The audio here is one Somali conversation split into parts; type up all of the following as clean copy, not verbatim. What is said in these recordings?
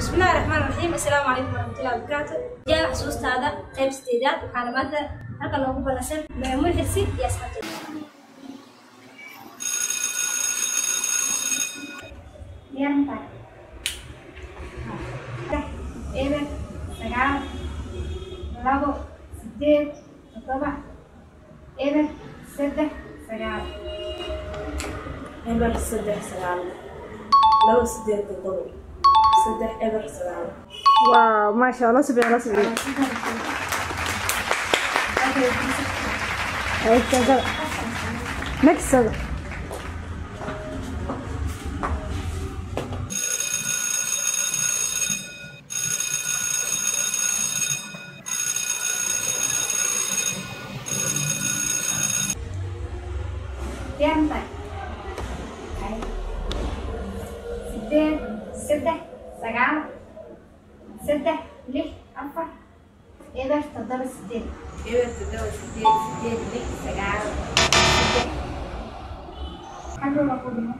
Bismillahi raxmaan raxiim. Assalaamu calaykum waraxmatullahi wabarakaatu. Jaal xusuustaada qayb sideedaad waxaana maanta halkan noogu ballansan Maamuul Xirsi iyo asxaabteeda. Diyaar ma tahay? 3 0 9 2 8 7 0 3 9. 0 3 9 2 8 7 3 0 9. Waaw, maasha Allah, si fiican la sameeyay. Ay, kaga. Next sada. Diyaar ma tahay? 8 3 9 3 6 4 0 7 8. 0 7 8 8 6 9 3. Hal roog aa kuu dhiman.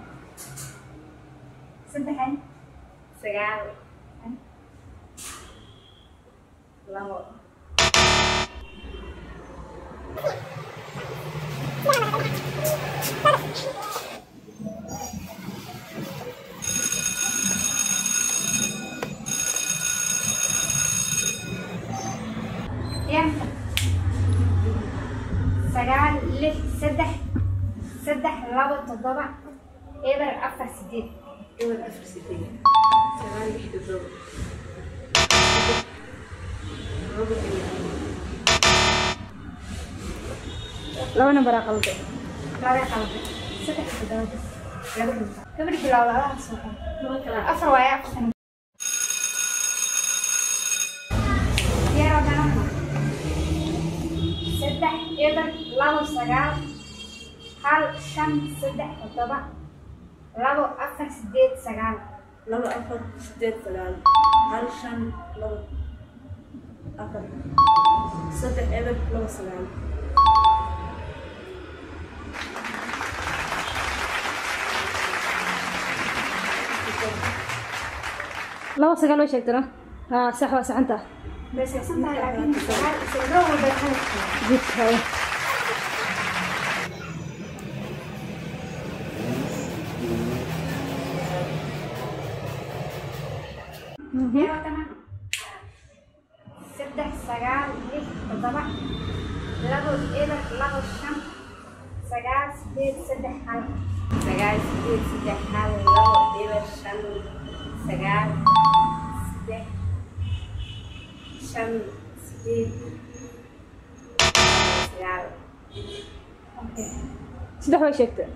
3 ay. 9 2. Diyaar ma tahay? 9 6 3 3 2 7 0 4 8. 0 4 8 9 6 7 2 0. Laba nambar aa qalday. Laba qalday. 3 7 bas. Laba dhibco. Gabadh bilowda alaha soo qor. 4 waaye 4 sano. Diyaar waa kana? 3 0 2 9 1 5 3 7 2 4 8 9. 2 4 8 9 1 5 2 4 3 0 2 9. 2 9 way sheegtay. Ha, sax waa saxanta. Bas waa saxan tahay, laakiin 9 roog walba kala. Good tahay. Diyaar waa kana? 3 9 6 7 2 0 2 5 9 8 3 1. 9 8 3 1 2 0 5 9 3 5 8 9. Okay. 3 way sheegtay.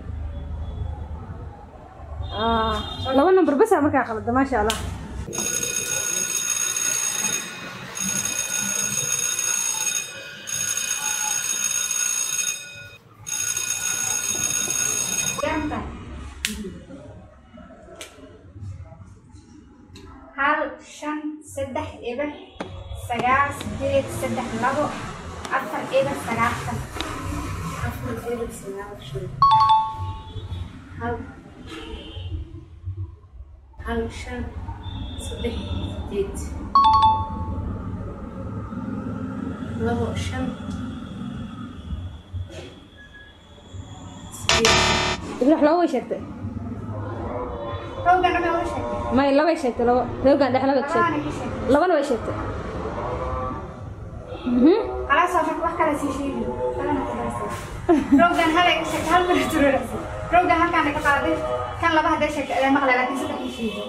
Laba nambar bas aa markaa qalda, maasha Allah. Diyaar ma tahay? 1 5 3 0 9 8 3 2 4 0 9 5. 4 0 9 5 1 1 5 3 8 2 5 8. Ibrah laba way sheegtay. Roogana ma wada sheegtay? May, laba way sheegtay, laba. Roogan dhex laba sheegtay. Labana ka sheegtay. Labana way sheegtay. Khalaas, waa marka wax kale sii sheegi. Kalena ku darasay. Roogan hal ay ka sheegtay, hal mar turuuraysa. Roogan halkaan ka qaaday, kan laba hadday sheegtay adaa maqlay, laakiin 3 ii sheegi.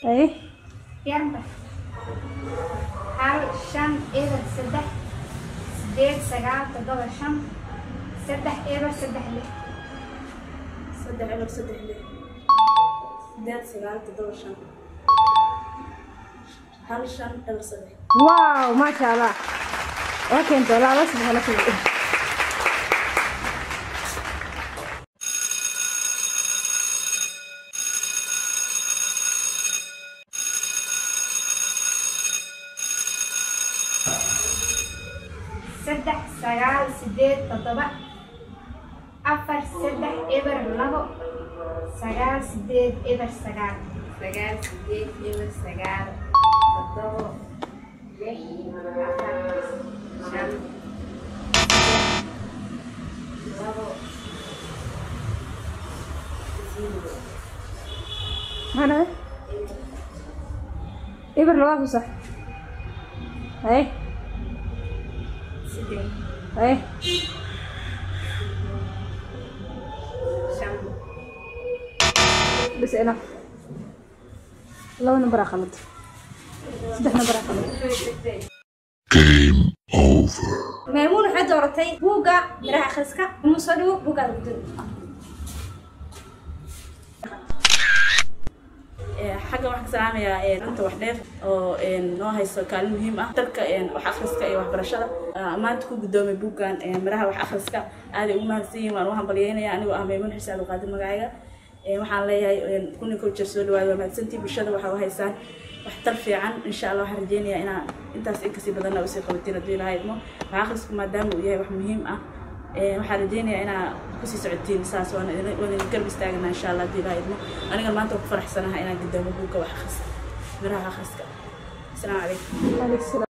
Ay. Diyaar ma tahay? 1 5 0 3 8 9 7 5 3 0 3 6. 3 0 3 6 8 9 7 5 1 5 0 3. Waaw, maasha Allah. Waa keentay, la la sameeyay, la sameeyay. 7 4 3 0 2 9 8 0 9. 9 8 0 9 7 6 4 5 2 0. Maxaa dhacay? Eber labaad sax. Haye. 8 Haye. 5. Bas enough. 2 nambar aa qalad. 3 nambar aa qalad. Game over. Maymuun waxay dooratay buugga miraha akhriska. Maymuun soo dhawo buuggaada gudub. Xagga waxaan ka salaamayaa inta wax dheer oo noo hayso kaalin muhiim ah dalka wax akhriska iyo waxbarashada. Maanta ku guddoomay buuggan miraha wax akhriska, aaday ugu mahadsan yihiin, waan u hambalyeynayaa anigoo ah Maymuun Xirsi Cabdiqaadir magacayga. Waxaan leeyahay 1001 jeer soo dhawaada, waa mahadsantii bulshada waxaa u haysaan waxtar fiican. Insha Allah waxaan rajeynayaa inaa intaas in kasii badanna usii qabatiin hadduu Ilaahay idmo. Wax akhrisku maadaama uu yahay wax muhiim ah, waxaan rajeynayaa inaa kusii socotiin saas, waan idin garab istaaganaa insha Allah hadduu Ilaahay idmo. Aniga maanta waan ku faraxsanahay inaan gudoomo buugga wax akhriska, miraha akhriska. Asalaamu calaykum. Alaykum salaam.